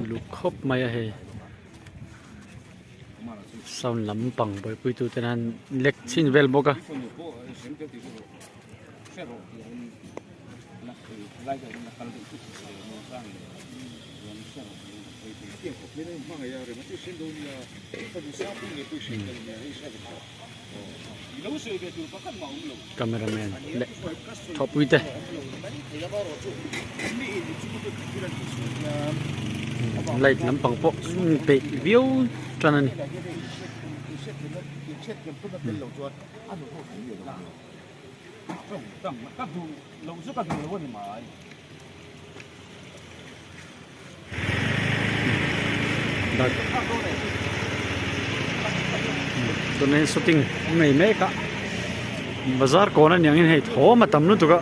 Uluk khawp mai a hei sound lampang buaipui tu ten an lek chhin vel bawk a. Cameraman leh thawhpui te light lampang pawh peih viau tan a ni. Tunah hian shooting a nei mek a bazar kawn a ni angin hei thawm a tam lutuk a.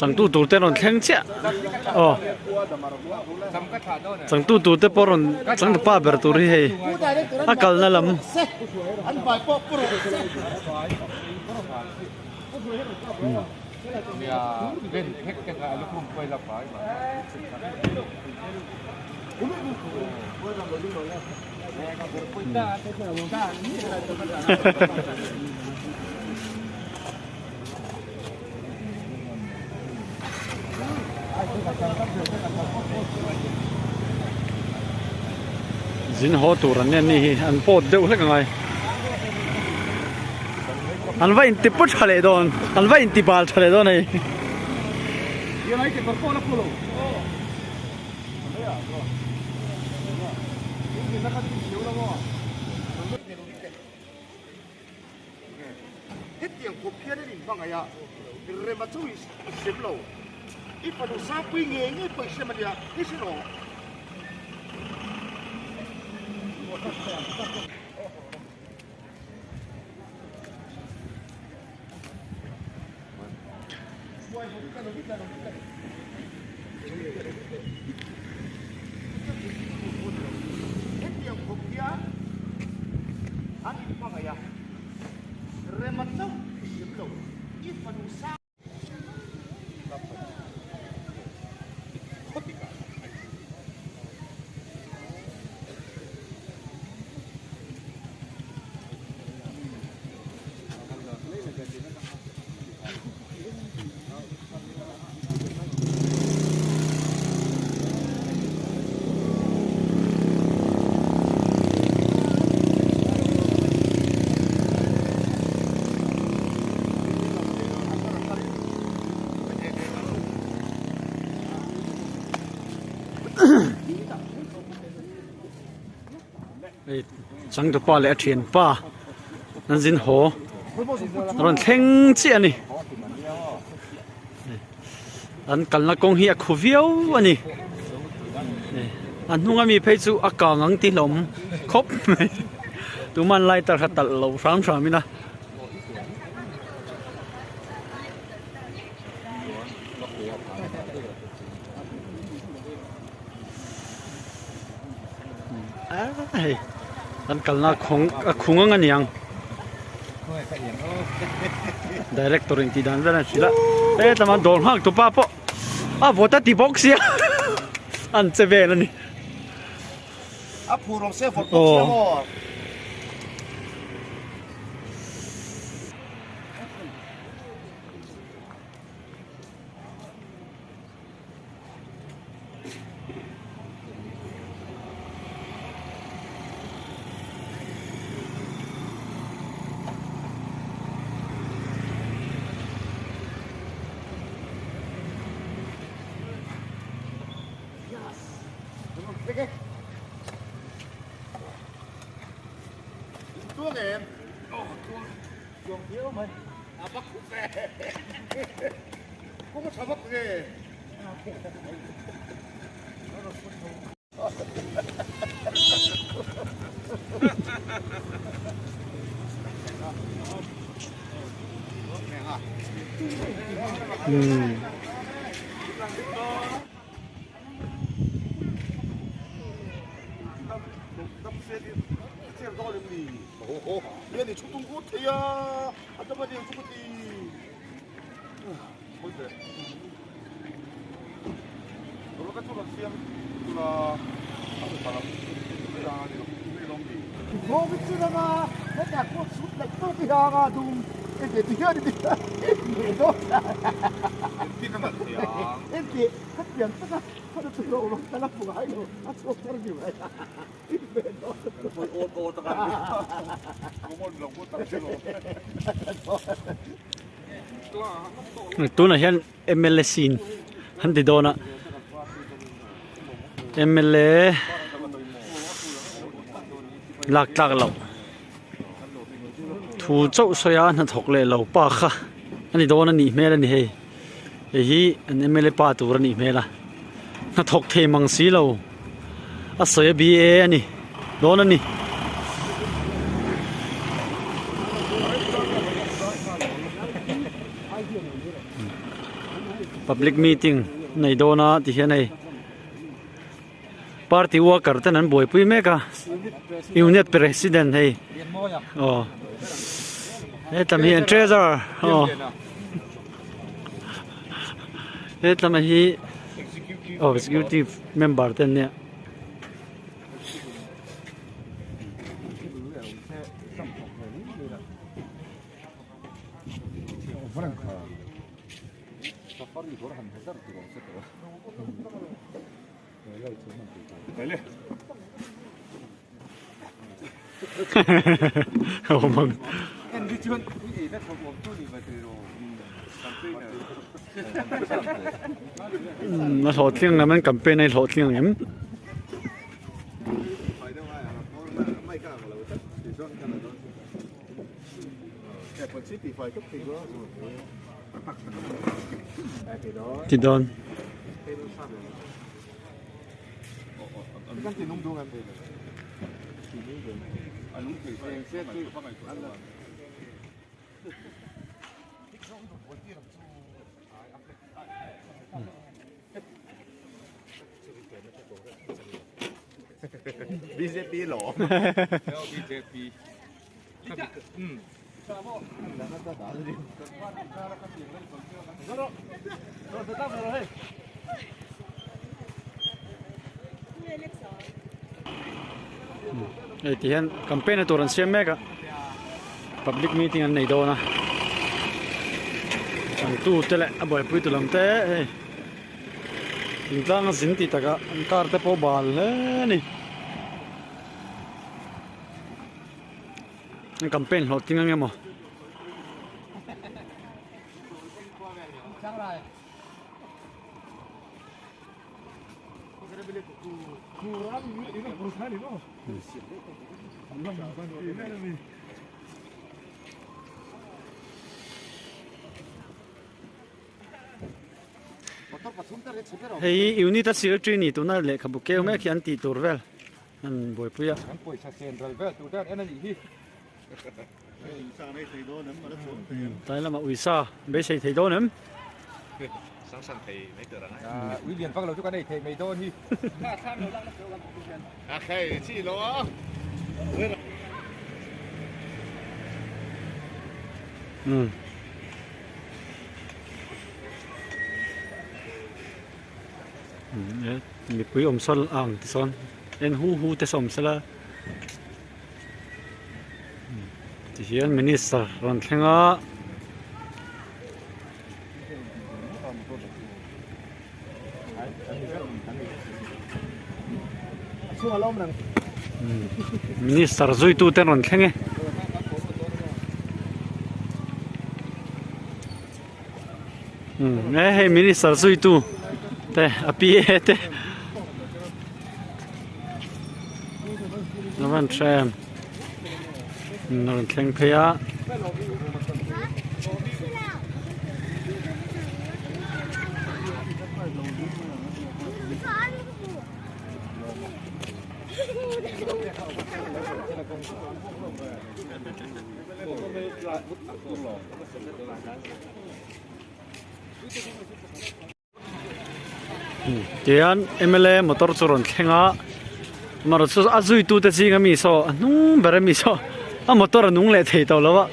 Changtu tur te rawn thleng chiah aw changtu tur te pawh rawn changtupa ber tur hi hei a kalna lam. Zin haw tur an nia hi an pawt deuh hlek angai an va inti pawt tha leh dawn an va inti bal tha leh dawn hei. Hetiang khawp hian an inhmangaih a, Rema chu i hrem lo. I fanu Sangpui ngei ngei pawh i hrem a nia, i hre rawh. Hetiang khawp hian an inhmangaih a, Rema chauh i hrim lo, i fanu sang. Hei changtupa leh a thianpa an zin haw a rawn thleng chiah a ni an kalna kawng hi a khu viau a ni a hnung ami phei chu a kang ang ti hlawm khawp mai tuman lighter kha talh lo hram hram in a. Hei an kalna khawng a khung ang a niang director in tih dan vel an hrilh a hetlama dawr nghak tupa pawh a vawt a ti bawk sia an che vel a ni. A phur awm se vawt bawk sia maw. Tunah hian mla scene an ti dawn a mla lak tlak loh thu chauh sawi a hnathawk leh lo pa kha a ni dawn a nih hmel a ni hei hei hi an mla pa tur a nih hmel a hnathawk thei mang si lo a sawi a ba a ni dawn a ni. Public meeting nei dawn a ti hian hei party worker ten an buaipui mek a unit president hei aw hetlem hi an treasurer aw hetlem hi aw executive member te an nia. A hlawhtling ang em campaign a hlawhtling ang em. Ti dawn. BJP lawm. BJP. Hei ti hian campaign na tur an siam mek a public meeting an nei dawn a changtu te leh a buaipui tu lam te hei thingtlang a zin tih takah an car te pawh bal hle a ni. An campaign hlawh ting ang emaw. Hei unit a secretary ni tuna lehkhabu keu mek hi an tih tur vel. An buaipui a. Kan pawisa sen ral vel tur dan en a nih hi. Tlai lamah uisa beisei thei dawn em? Ui lian vak lo chu kan ei thei mai dawn hi. Umm. Mipui awm sawn ang ti sawn en hu hu te sawm sela tihian minister rawn thleng a. Minister zuitu te rawn thleng e. Umm hei minister zuitu te a PA te a van tha em a rawn thleng phei a. Tihian mla motor chu rawn thleng a amaherawh chu a zui tute zinga mi saw a hnung ber ami saw a motor a nung leh thei tawh lo a.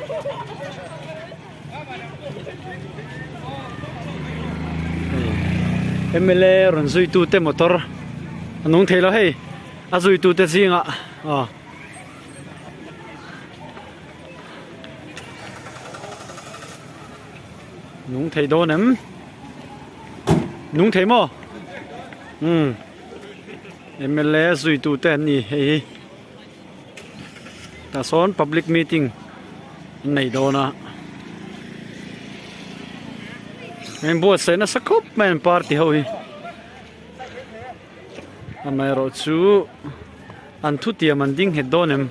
Mla rawn zui tute motor a nung thei lo hei a zui tute zingah aw. Nung thei dawn em? Nung thei maw? Umm mla zui tu te an ni hei hi tah sawn public meeting an nei dawn a an buatsaih nasa khawp mai an party ho hi amaherawh chu an thutiam an ding nghet dawn em?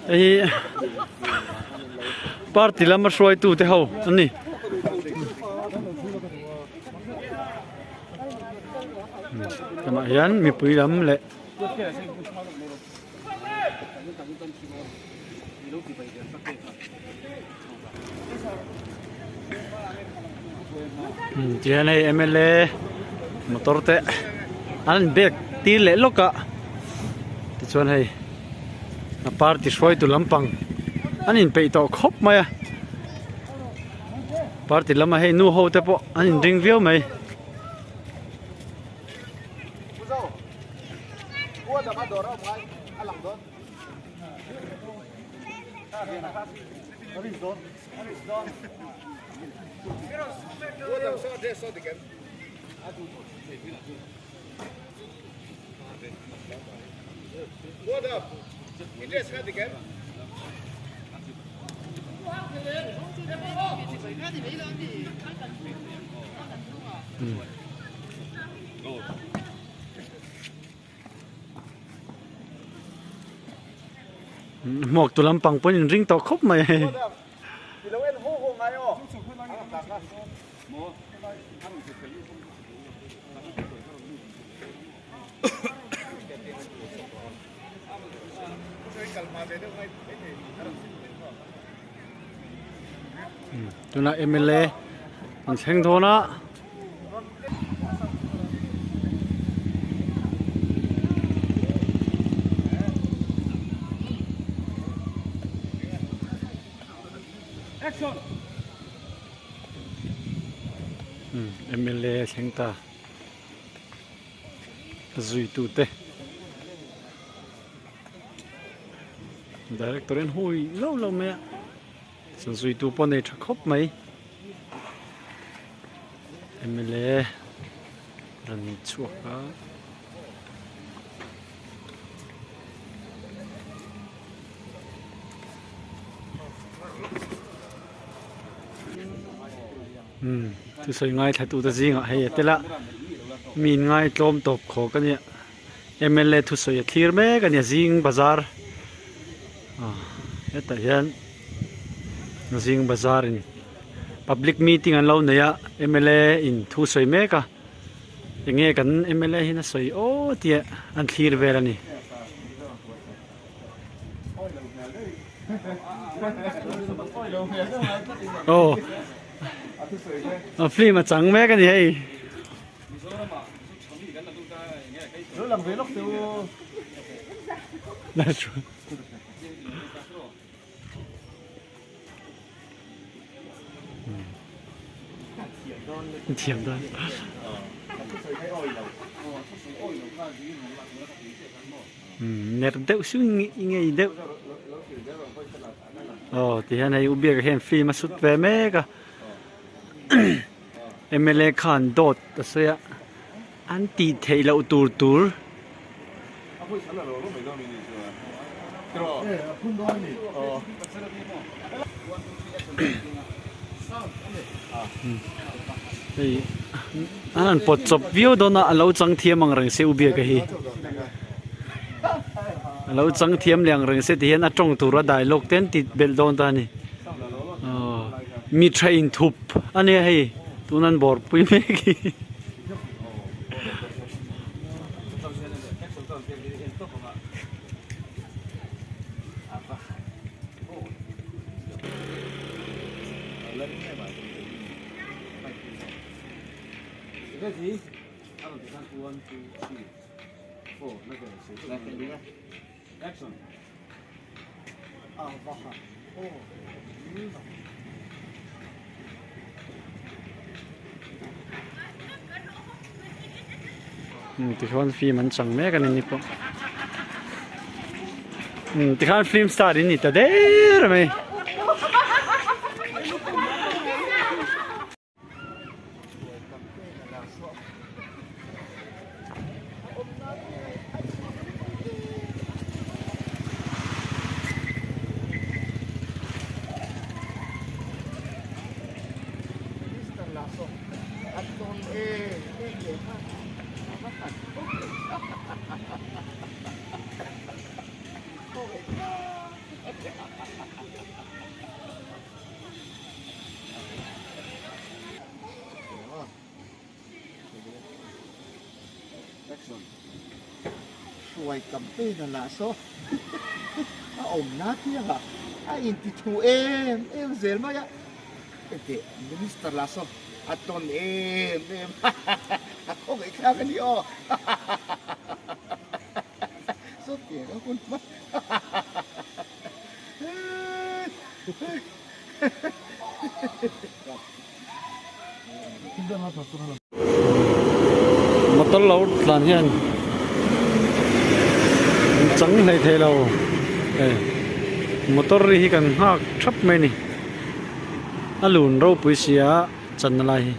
Hei hi party lama hruaitu te ho an ni. Tunah hian mipui lam leh Tihian hei mla motor te an in bag tir leh lawk a tichuan hei a party hruaitu lampang an in peih tawh khawp mai a party lama hei nu ho te pawh an in ring viau mai. Hmuak tu lampang pawhin in ring tawh khawp mai hei. Tunah mla an thleng dawn a. Mla thleng ta zuitute director in hui lo lo mai a chuan zuitu pawh nei tha khawp mai. Mla rawn chhuak a. Umm thusawi ngaithla tute zingah hei a tel a mi in ngaitlawm tawp khawk a nia mla thusawi a thlir mek a nia zing bazar ah hetah hian zing bazar in. Public meeting an lo nei a mla in thu sawi mek a enge kan mla hian a sawi aw tih an thlir vel a ni. Aw a film a chang mek a ni hei. Thiam dawn. Ner deuh su i ngei deuh. Aw ti hian hei u biak hian film a sut ve mek a. MLA khan dawt a sawi a. An tih theih loh tur tur. Hei an han pawt chawp viau dawn a a lo chang thiam ang reng se u biaka hi a lo chang thiam leh ang reng se ti hian a tawng tur a dialogue te an ti belh dawn ta a ni aw mi tha inthup a nia hei tuna an bawrpui mek hi. Umm tikhian film an chang mek a ni ni pawh umm tikhan film star in ni ta der mai. Hruai campaign a lah saw a awmna tiangah a inti thu em em zel mai a heti minister lah saw a tawn em em a khawngaih thlak a ni aw saw tiang a hun hman. Motor lo tlan hian chang hlei thei lo hei motor ri hi kan nghak thap mai a ni a lun ropui si a channa lai hi.